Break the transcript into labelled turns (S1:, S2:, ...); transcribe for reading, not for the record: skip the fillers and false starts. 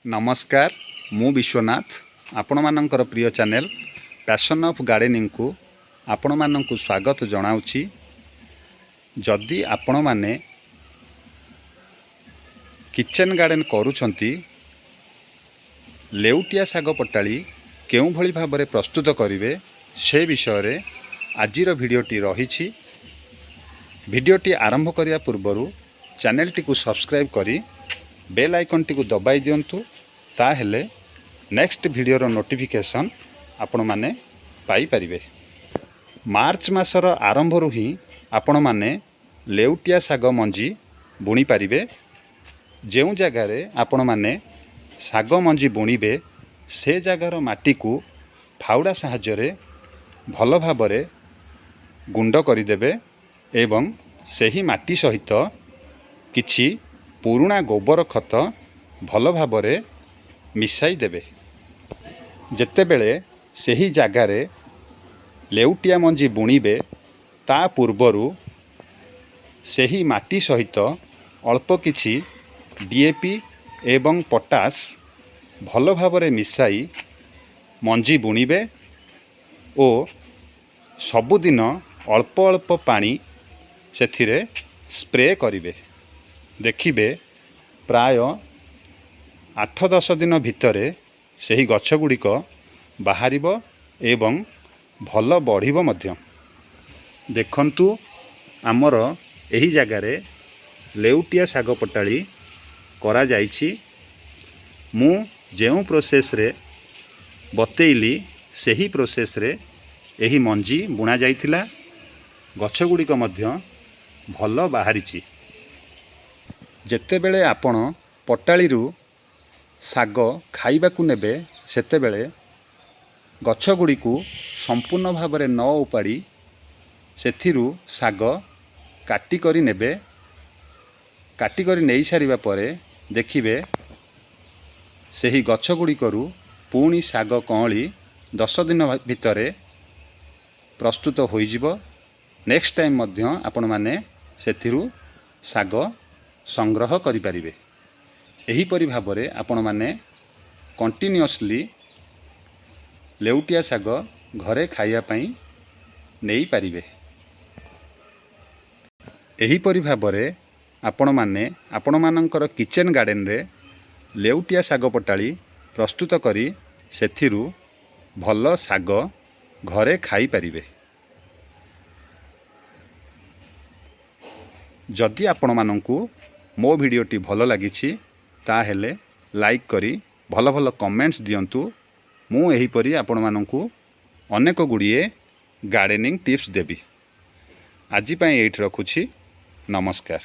S1: ନମସ୍କାର, ମୁଁ ବିଶ୍ୱନାଥ। ଆପଣମାନଙ୍କର ପ୍ରିୟ ଚ୍ୟାନେଲ୍ ପ୍ୟାସନ୍ ଅଫ୍ ଗାର୍ଡ଼େନିଂକୁ ଆପଣମାନଙ୍କୁ ସ୍ୱାଗତ ଜଣାଉଛି। ଯଦି ଆପଣମାନେ କିଚେନ୍ ଗାର୍ଡ଼େନ୍ କରୁଛନ୍ତି, ଲେଉଟିଆ ଶାଗ ପଟାଳି କେଉଁଭଳି ଭାବରେ ପ୍ରସ୍ତୁତ କରିବେ, ସେ ବିଷୟରେ ଆଜିର ଭିଡ଼ିଓଟି ରହିଛି। ଭିଡ଼ିଓଟି ଆରମ୍ଭ କରିବା ପୂର୍ବରୁ ଚ୍ୟାନେଲଟିକୁ ସବସ୍କ୍ରାଇବ୍ କରି ବେଲ୍ ଆଇକନ୍ଟିକୁ ଦବାଇ ଦିଅନ୍ତୁ, ତାହେଲେ ନେକ୍ସଟ ଭିଡ଼ିଓର ନୋଟିଫିକେସନ୍ ଆପଣମାନେ ପାଇପାରିବେ। ମାର୍ଚ୍ଚ ମାସର ଆରମ୍ଭରୁ ହିଁ ଆପଣମାନେ ଲେଉଟିଆ ଶାଗ ମଞ୍ଜି ବୁଣିପାରିବେ। ଯେଉଁ ଜାଗାରେ ଆପଣମାନେ ଶାଗ ମଞ୍ଜି ବୁଣିବେ, ସେ ଜାଗାର ମାଟିକୁ ଫାଉଡ଼ା ସାହାଯ୍ୟରେ ଭଲ ଭାବରେ ଗୁଣ୍ଡ କରିଦେବେ ଏବଂ ସେହି ମାଟି ସହିତ କିଛି ପୁରୁଣା ଗୋବର ଖତ ଭଲ ଭାବରେ ମିଶାଇ ଦେବେ। ଯେତେବେଳେ ସେହି ଜାଗାରେ ଲେଉଟିଆ ମଞ୍ଜି ବୁଣିବେ, ତା ପୂର୍ବରୁ ସେହି ମାଟି ସହିତ ଅଳ୍ପ କିଛି ଡିଏପି ଏବଂ ପଟାସ ଭଲ ଭାବରେ ମିଶାଇ ମଞ୍ଜି ବୁଣିବେ ଓ ସବୁଦିନ ଅଳ୍ପ ଅଳ୍ପ ପାଣି ସେଥିରେ ସ୍ପ୍ରେ କରିବେ। ଦେଖିବେ, ପ୍ରାୟ 8-10 ଦିନ ଭିତରେ ସେହି ଗଛ ଗୁଡ଼ିକ ବାହାରିବ ଏବଂ ଭଲ ବଢ଼ିବ ମଧ୍ୟ। ଦେଖନ୍ତୁ, ଆମର ଏହି ଜାଗାରେ ଲେଉଟିଆ ଶାଗ ପଟାଳି କରାଯାଇଛି। ମୁଁ ଯେଉଁ ପ୍ରୋସେସ୍ରେ ବତେଇଲି, ସେହି ପ୍ରୋସେସ୍ରେ ଏହି ମଞ୍ଜି ବୁଣା ଯାଇଥିଲା। ଗଛ ଗୁଡ଼ିକ ମଧ୍ୟ ଭଲ ବାହାରିଛି। ଯେତେବେଳେ ଆପଣ ପଟାଳିରୁ ଶାଗ ଖାଇବାକୁ ନେବେ, ସେତେବେଳେ ଗଛ ଗୁଡ଼ିକୁ ସମ୍ପୂର୍ଣ୍ଣ ଭାବରେ ନ ଉପାଡ଼ି ସେଥିରୁ ଶାଗ କାଟି କରି ନେବେ। କାଟି କରି ନେଇସାରିବା ପରେ ଦେଖିବେ, ସେହି ଗଛ ଗୁଡ଼ିକରୁ ପୁଣି ଶାଗ କଅଁଳି 10 ଦିନ ଭିତରେ ପ୍ରସ୍ତୁତ ହୋଇଯିବ। ନେକ୍ସଟ ଟାଇମ୍ ମଧ୍ୟ ଆପଣମାନେ ସେଥିରୁ ଶାଗ ସଂଗ୍ରହ କରିପାରିବେ। ଏହିପରି ଭାବରେ ଆପଣମାନେ କଣ୍ଟିନ୍ୟୁଅସଲି ଲେଉଟିଆ ଶାଗ ଘରେ ଖାଇବା ପାଇଁ ନେଇପାରିବେ। ଏହିପରି ଭାବରେ ଆପଣମାନେ ଆପଣମାନଙ୍କର କିଚେନ୍ ଗାର୍ଡ଼େନରେ ଲେଉଟିଆ ଶାଗ ପଟାଳି ପ୍ରସ୍ତୁତ କରି ସେଥିରୁ ଭଲ ଶାଗ ଘରେ ଖାଇପାରିବେ। ଯଦି ଆପଣମାନଙ୍କୁ ମୋ ଭିଡ଼ିଓଟି ଭଲ ଲାଗିଛି, ତାହେଲେ ଲାଇକ୍ କରି ଭଲ ଭଲ କମେଣ୍ଟସ୍ ଦିଅନ୍ତୁ। ମୁଁ ଏହିପରି ଆପଣମାନଙ୍କୁ ଅନେକ ଗୁଡ଼ିଏ ଗାର୍ଡ଼େନିଂ ଟିପ୍ସ ଦେବି। ଆଜି ପାଇଁ ଏଇଠି ରଖୁଛି। ନମସ୍କାର।